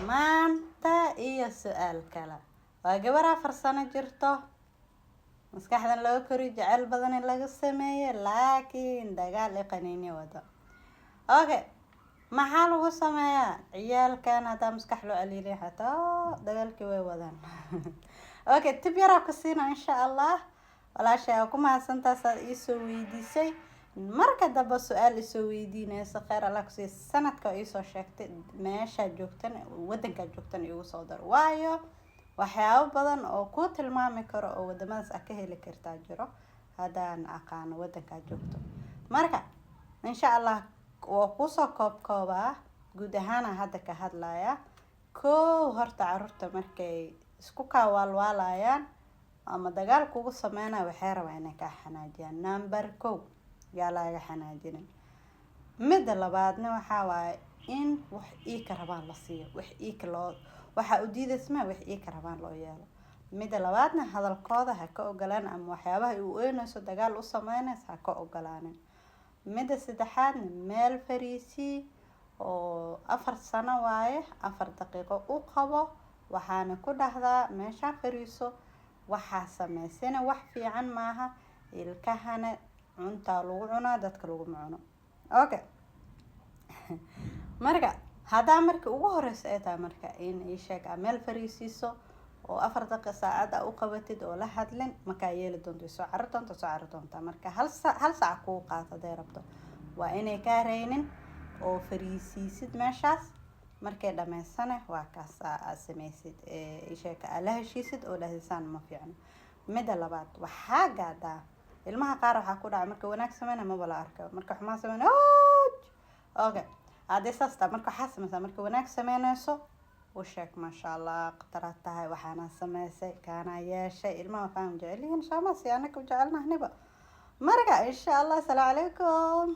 Maanta iyo su-aal kale. Waa gabar 4 sano jirto, maskaxdan loo kori, jecel badan in laga sameeye, laakiin dagaal i qaniinyo wado. Okay, maxaa lagu sameeyaa ciyaalkan haddaa maskax loo celiilay? Xataa dagaalkii way wadaan. Okay, tip yaraa ku siina, insha Allah. Walaashay, aa ku mahadsantaa saad iisoo weydiisay. Marka dambe su-aal isoo weydiinayso, kheyr Allah kusiiya. Sanadka oo iisoo sheegtay, meeshaa joogtan, wadankaa joogtan igu soo daro, waayo waxyaabo badan oo kuu tilmaami karo oo wadamadaas aad ka heli kartaa jiro haddaan aqaano wadankaa joogto. Marka, insha Allah, waa kusoo koob koobaa. Guud ahaana hadda ka hadlaya. Kow, horta caruurta markay isku kaa waalwaalayaan ama dagaal kugu sameynaya, waxay rabaan inay kaa xanaajiyaan. Number kow, yaa laga xanaajinin. Midda labaadna waxaa waaye in wax iika rabaan la siiyo, wax iika loo waxaa u diidaysma, wax iika rabaan loo yeelo. Midda labaadna, hadalkooda ha ka ogolaan, ama waxyaabaha u oynayso, dagaal u sameynayso, ha ka ogolaanin. Midda saddexaadna, meel fariisii oo 4 sano waaye, 4 daqiiqo u qabo. Waxaana ku dhahdaa: "Meeshaa fariiso, waxaa sameysana wax fiican maaha. Ilkahana cuntaa lagu cunaa, dadka laguma cuno." Okay, marka haddaa marka ugu horeysa ay tahay, marka in isheeg aa meel fariisiiso oo 4 daqiiq saacad aa u qabatid oo la hadlin, markaa yeeli doonto, soo cari doonta, soo cari doontaa. Marka hal saac kugu qaato haday rabto, waa inay kaa reynin oo fariisiisid meeshaas. Markay dhameysane, waa kaas aa sameysid, isheeg aa la heshiisid oo dhahdisaan ma fiicno. Midda labaad, waxaa gaadaa ilmaha qaar waxaa ku dhaca, marka wanaag sameyna maba la arko, marka xumaan sameyna. Okay, haddii saas taa, marka waxaa sameysaa, marka wanaag sameynayso u sheeg: "Maasha Allah, khataraad tahay, waxaana sameysay, kaana yeeshay." Ilmaha faham jecel yihiin sooma, si anaka u jecelnahniba. Marka, insha Allah, asalaamu calaykum.